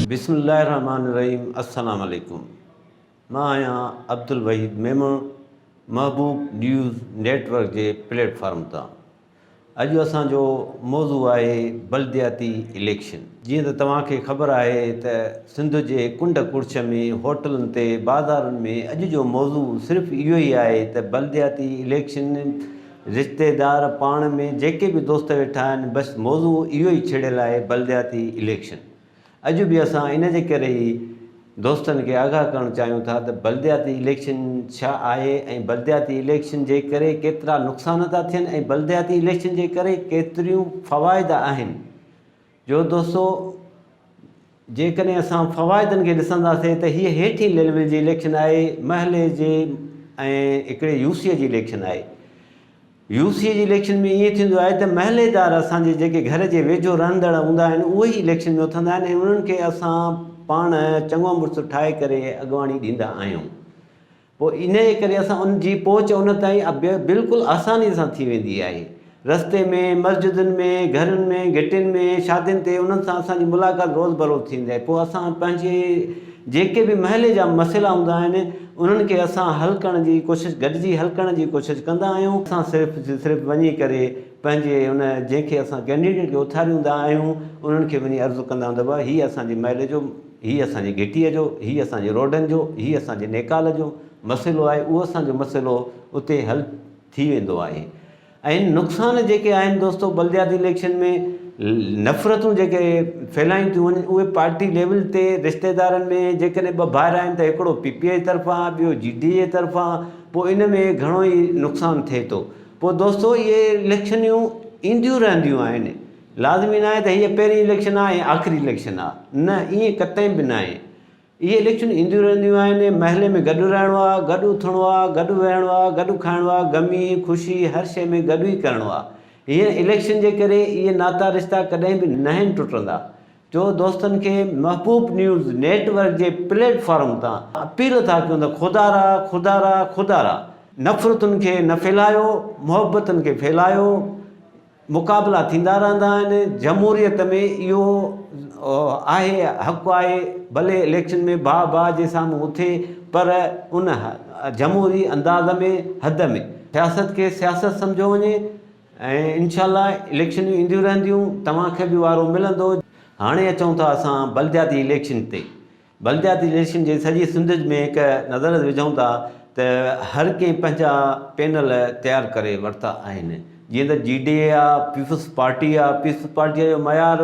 بسم الله الرحمٰن الرحيم السلام عليڪم مان آهيان عبدالوحيد ميمڻ محبوب نيوز نيٽ ورڪ جي پليٽ فارم تان اڄ اسان جو موضوع آهي بلدياتي اليڪشن جيئن ته توهان کي خبر آهي ته سنڌ جي ڪنڊ ڪڙڇ ۾ هوٽلن تي بازارن ۾ اڄ جو موضوع صرف اهو ئي آهي ته بلدياتي اليڪشن رشتيدار پاڻ ۾ جيڪي به دوست ويٺا آهن بس موضوع اهو ئي ڇڙيل آهي بلدياتي اليڪشن. اڄ به اسان ان جي ڪري ئي دوستن کي آگاهه ڪرڻ چاهيون ٿا ته بلدياتي اليڪشن ڇا آهي ۽ بلدياتي اليڪشن جي ڪري ڪيترا نقصان ٿا ٿين ۽ بلدياتي اليڪشن جي ڪري ڪيتريون فوائد آهن. جو دوستو جيڪڏهن اسان فوائدن کي ڏسنداسين ته هيء هيٺين ليول جي اليڪشن آهي محلي جي ۽ هڪڙي يو سي جي اليڪشن آهي. يو سي جي اليڪشن ۾ ائين ٿيندو آهي ته محليدار اسان جي جيڪي گهر جي ويجهو رهندڙ هوندا آهن اهي ئي اليڪشن ۾ اٿندا آهن ۽ انهن کي اسان پاڻ چڱو مڙس ٺاهي ڪري اڳواڻي ڏيندا آهيون. پوء انهيء ڪري اسان ان جي پهچ ان تائين بلڪل آسانيء سان ٿي ويندي آهي. رستي ۾، مسجدن ۾، گهرن ۾، گهٽين ۾، شادين تي انهن سان اسان جي ملاقات روز بروز ٿيندي آهي. پوء اسان پنهنجي جيڪي به محلي جا مسئلا هوندا آهن، انهن کي اسان حل ڪرڻ جي ڪوشش گڏجي حل ڪرڻ جي ڪوشش ڪندا آهيون. اسان صرف صرف وڃي ڪري پنهنجي ان جنهن کي اسان ڪينڊيڊيٽ کي اٿاريوندا آهيون، انهن کي وڃي عرض ڪندا آهيون ته بابا هي اسان جي محلي جو هي اسان جي گهٽيء جو، هي اسان جي روڊن جو، هي اسان جي نيڪال جو مسئلو آهي، اهو اسان جو مسئلو اتي حل ٿي ويندو آهي ۽ نقصان جيڪي آهن دوستو بلدياتي اليڪشن ۾ نفرتون جيڪي ڦهلايون ٿيون وڃن اهي پارٽي ليول تي رشتيدارن ۾ جيڪڏهن ٻه ڀائر آهن ته هڪڙو پي پي جي طرفان ٻيو جي ڊي جي طرفان پوء ان ۾ گهڻو ئي نقصان ٿئي ٿو پوء دوستو اهي اليڪشنيون اينديون رهنديون آهن لازمي ناهي ته هيء پهرين اليڪشن آهي ۽ آخري اليڪشن آهي. نه ائين قطعي به ناهي. اهي اليڪشنون اينديون رهنديون آهن. محلي ۾ گڏ رهڻو آهي، گڏ اٿڻو آهي، گڏ ويهڻو آهي، گڏ کائڻو آهي، غمي، خوشي هر شيء ۾ گڏ ئي ڪرڻو آهي. هينئر اليڪشن جي ڪري اهي ناتا رشتا ڪڏهن به ناهن ٽٽندا. جو دوستن کي محبوب نيوز نيٽ ورڪ جي پليٽ فارم تان اپيل ٿا ڪيون ته خدارا خدارا خدارا نفرتن کي نه ڦهلايو، محبتن کي ڦهلايو. مقابلا ٿيندا رهندا آهن، جمهوريت ۾ اهو آهي حق آهي ڀلي اليڪشن ۾ ڀاء ڀاء جي سامهون اٿي پر ان جمهوري انداز ۾ حد ۾ سياست کي سياست سمجهيو وڃي ۽ انشاء الله اليڪشنون اينديون رهنديون توهان کي به وارو ملندو. هاڻي اچون ٿا اسان بلدياتي اليڪشن تي. بلدياتي اليڪشن جي سڄي سنڌ ۾ هڪ نظر وجهون ٿا ته هر ڪنهن پنهنجا پينل تيار ڪري ورتا آهن جيئن ته جي ڊي اي آ پيپلز پارٽي آ پيپلز پارٽي جو معيار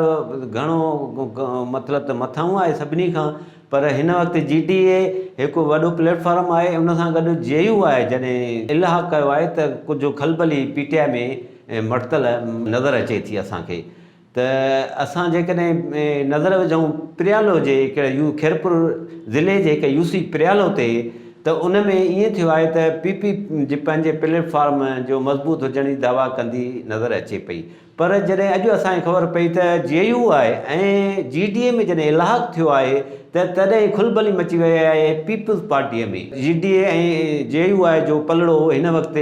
گهڻو مطلب ته مٿانهون آهي سڀني کان پر هن وقت جي ڊي اي هڪ وڏو پليٽ فارم آهي ان سان گڏ جي يو آء جڏهن الحاق ڪيو آهي ته ڪجهه کلبلي پي ٽي آء ۾ مڙتل نظر اچي ٿي اسان کي ته اسان جيڪڏهن نظر وجهون پريالو جي هڪ يو خيرپور ضلعي جي هڪ يو سي پريالو تي ته ان ۾ ائين ٿيو آهي ته پي پي جي پنهنجي پليٽ فارم جو مضبوط هجڻ جي دعويٰ ڪندي نظر اچي پئي پر جڏهن اڄ اسان کي خبر پئي ته جي يو آء ۽ جي ڊي اي ۾ جڏهن الحاق ٿيو آهي ته تڏهن کلبلي مچي وئي آهي پيپلز پارٽيء ۾. جي ڊي اي ۽ جي يو آء جو پلڙو هن وقت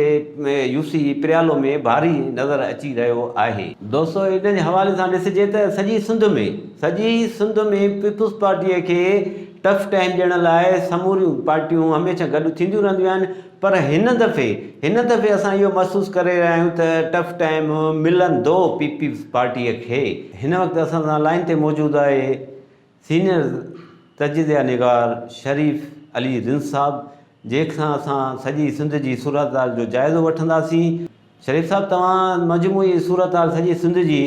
يو سي پريالو ۾ ڀاري نظر اچي رهيو آهي. دوستو ان جي حوالي سان ڏسجي ته سڄي سنڌ ۾ سڄي سنڌ ۾ پيپلز پارٽيء کي ٽف ٽائيم ڏيڻ لاء سموريون پارٽيون هميشه گڏ ٿينديون رهنديون آهن پر هن دفعي هن دفعي اسان اهو محسوس ڪري رهيا آهيون ته ٽف ٽائيم ملندو پيپلز پارٽيء کي. هن وقت اسان سان لائين تي موجود آهي سينئر تجزيه نگار شريف علي رند صاحب جنهن کان اسان سڄي سنڌ جي صورتحال جو جائزو وٺنداسين. شريف صاحب توهان مجموعي صورتحال سڄي سنڌ جي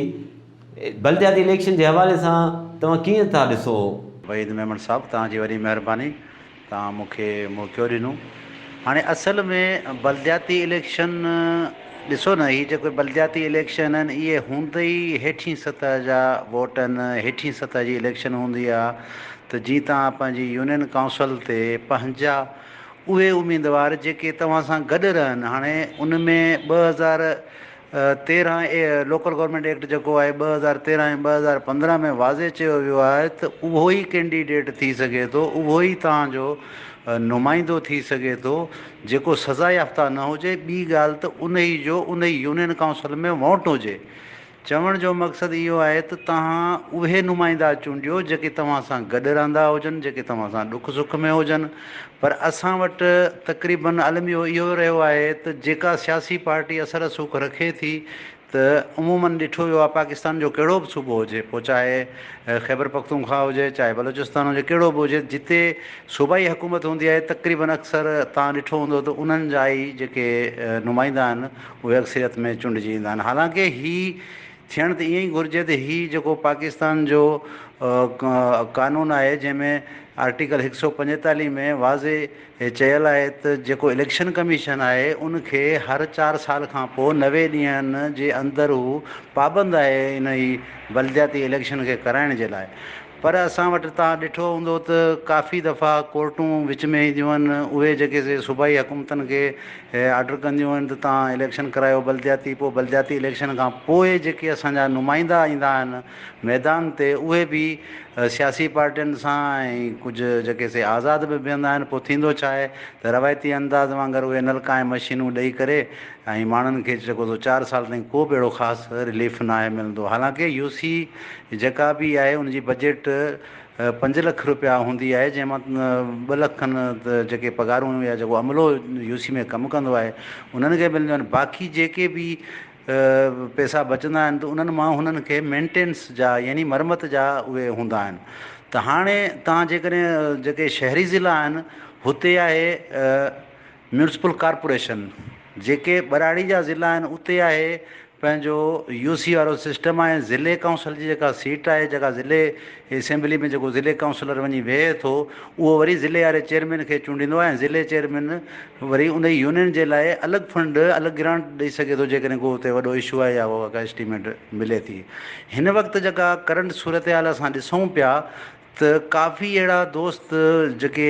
بلدياتي اليڪشن جي حوالي سان توهان ڪيئن ٿا ڏسو؟ وحيد ميمڻ صاحب توهان جي وڏي مهرباني توهان مون کي موقعو ڏنو. هاڻي اصل ۾ بلدياتي اليڪشن ڏسو نه هي جيڪي بلدياتي اليڪشن آهن اهي هوند ئي هيٺين سطح جا ووٽ آهن هيٺين سطح جي اليڪشن هوندي آهي ته جي توهان پنهنجي يونين ڪائونسل تي پنهنجا اهي اميدوار جيڪي توهان سان گڏ رهن هاڻي ان ۾ 2013 اي لوڪل گورنمينٽ ايڪٽ جيڪو آهي 2013 ۽ 2015 ۾ واضح چيو ويو آهي ته اهو ئي ڪينڊيڊيٽ ٿي سگهي ٿو اهو ئي توهان جو نمائندو ٿي سگهي ٿو جيڪو سزا يافته نه هجي ٻي ڳالهه ته انهي جو انهي يونين ڪائونسل ۾ ووٽ هجي. چوڻ جو مقصد اهو آهي ته توهان اهي نمائندا چونڊيو جيڪي توهان سان گڏ رهندا هجن، جيڪي توهان سان ڏک سک ۾ هجن. پر اسان وٽ تقريبن الميو اهو رهيو آهي ته جيڪا سياسي پارٽي اثر رسوخ رکي ٿي ته عموماً ڏٺو ويو آهي پاڪستان جو ڪهڙو به صوبو هجي پوء چاهي خيبر پختونخواهه هجي چاهي بلوچستان هجي ڪهڙو به هجي جتي صوبائي حڪومت هوندي آهي تقريباً اڪثر توهان ڏٺو هوندو ته انهن جا ئي جيڪي نمائندا آهن اهي اڪثريت ۾ چونڊجي ايندا آهن حالانڪه هي ٿيڻ ته ائين ئي گهرجي ته هي جيڪو پاڪستان جو قانون آهي جنهن ۾ آرٽيڪل هڪ سئو 45 ۾ واضح چيل آهي ته جيڪو اليڪشن ڪميشن آهي ان کي هر چار سال کان پوء 90 ڏينهن جي اندر هو پابند آهي انهي بلدياتي اليڪشن کي ڪرائڻ جي لاء پر اسان وٽ توهان ڏٺو هوندو ته ڪافي دفعا ڪورٽون وچ ۾ اينديون آهن اهي جيڪي سي صوبائي حڪومتن کي آرڊر ڪنديون آهن ته توهان اليڪشن ڪرايو بلدياتي پوء بلدياتي اليڪشن کان پوء جيڪي اسان جا نمائندا ايندا آهن ميدان تي اهي به سياسي پارٽين سان ۽ ڪجهه جيڪي سي آزاد به بيهندا آهن پوء ٿيندو ڇا آهي ته روايتي انداز وانگر اهي نلڪا ۽ مشينون ڏئي ڪري ۽ ماڻهن کي جيڪو سو چار سال تائين ڪو به اهڙو خاص رليف ناهي ملندو حالانڪه يو سي جيڪا به آهي ان جي بجيٽ 5 لک روپيا هوندي آهي جنهن مان 2 لک کن ته جيڪي پگهارون يا جيڪو عملو يو سي ۾ ڪم ڪندو آهي انهن کي ملنديون آهن باقي جيڪي به پئسا بچندا آهن ته انهن مان هنن کي مينٽينس جا يعني مرمت جا اهي هوندا آهن ته هاڻي توهان جيڪڏهن جيڪي شهري ضلعا آهن هتي آهي ميونسپل ڪارپوريشن جيڪي ٻهراڙي جا ضلعا آهن اتي آهي پنهنجو يو سي وارو سسٽم آهي ضلعي ڪائونسل جي جيڪا سيٽ آهي جيڪا ضلعي اسيمبلي ۾ جيڪو ضلعي ڪائونسلر وڃي ويهي ٿو اهو وري ضلعي واري چيئرمين کي چونڊيندو آهي ۽ ضلعي چيئرمين وري ان يونين جي لاء الڳ فنڊ الڳ گرانٽ ڏئي سگهي ٿو جيڪڏهن ڪو اتي وڏو اشو آهي يا ڪا اسٽيميٽ ملي ٿي هن وقت جيڪا ڪرنٽ صورتحال اسان ڏسون پيا ته ڪافي اهڙا دوست جيڪي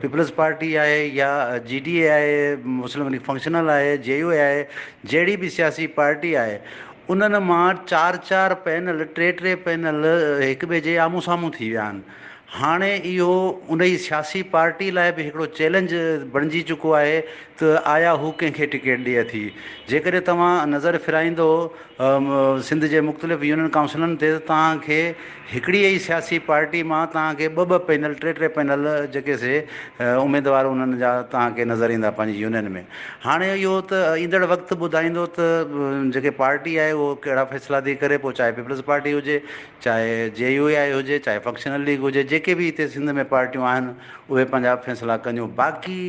پيپلز پارٽي آهي يا جي ڊي اي آهي مسلم ليگ فنڪشنل آهي جي يو اي آهي جهڙي به سياسي پارٽي آهي انهن مان چار چار پينل ٽي ٽي پينل هڪ ٻئي جي آمهون سامهون ٿي ويا آهن هاڻي اهو انهي سياسي پارٽي لاء به هڪڙو چئلينج بڻجي چڪو آهي ته آيا هو ڪنهن کي ٽڪيٽ ڏئي ٿي جيڪڏهن توهان نظر ڦيرائيندو سنڌ جي مختلف يونين ڪائونسلن تي ته توهان کي هڪڙي ئي سياسي پارٽي مان توهان کي ٻه ٻه پينل ٽي ٽي پينل جيڪي سي اميدوار انهن جا توهان کي نظر ايندا پنهنجي يونين ۾ هاڻي اهو ته ايندڙ وقت ٻڌائيندو ته جيڪي پارٽي آهي اهو ڪهڙا فيصلا ٿي ڪري پوء چاهي پيپلز پارٽي هجي چاهي جي يو آء هجي چاهي فنڪشنل ليگ هجي جيڪي به هتي سنڌ ۾ پارٽيون آهن اهي پنهنجا فيصلا ڪنديون باقي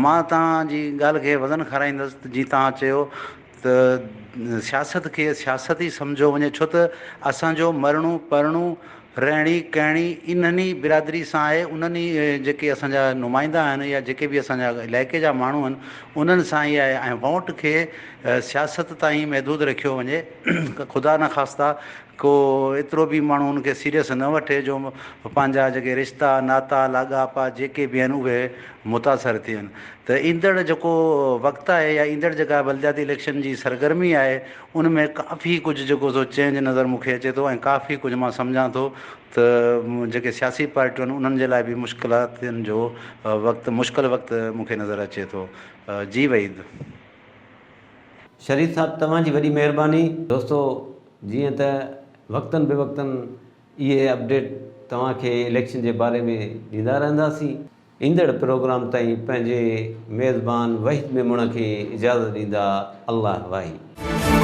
مان توهان جي ڳالهه کي وزن کارائيندس ته جي توهان چيو ته سياست کي سياست ئي سمجهيو وڃي ڇو ته اسان جو مرڻو پرڻو رهڻي ڪهڻي انهن ئي برادري سان آهي انهن ئي جيڪي اسان جا نمائندا آهن يا جيڪي به اسان جا علائقي جا ماڻهو آهن انهن سان ئي آهي ۽ ووٽ کي سياست تائين محدود رکيو وڃي خدا نخواسته ڪو ايترو به ماڻهو ان کي سيريس نه وٺي جو پنهنجا جيڪي رشتا ناتا لاڳاپا جيڪي به آهن اهي متاثر ٿين ته ايندڙ جيڪو وقت آهي يا ايندڙ جيڪا بلدياتي اليڪشن جي سرگرمي آهي ان ۾ ڪافي ڪجهه جيڪو سو چينج نظر مون کي اچي ٿو ۽ ڪافي ڪجهه مان سمجهان ٿو ته جيڪي سياسي پارٽيون آهن انهن جي لاء به مشڪلاتن جو وقت مشڪل وقت مون کي نظر اچي ٿو جي وحيد. شريف صاحب توهان جي وڏي مهرباني. دوستو جيئن ته وقتن به وقتن اهي اپڊيٽ توهان کي اليڪشن جي باري ۾ ڏيندا رهنداسين. ايندڙ پروگرام تائين پنهنجي ميزبان وحيد ميمڻ کي اجازت ڏيندا الله واهي.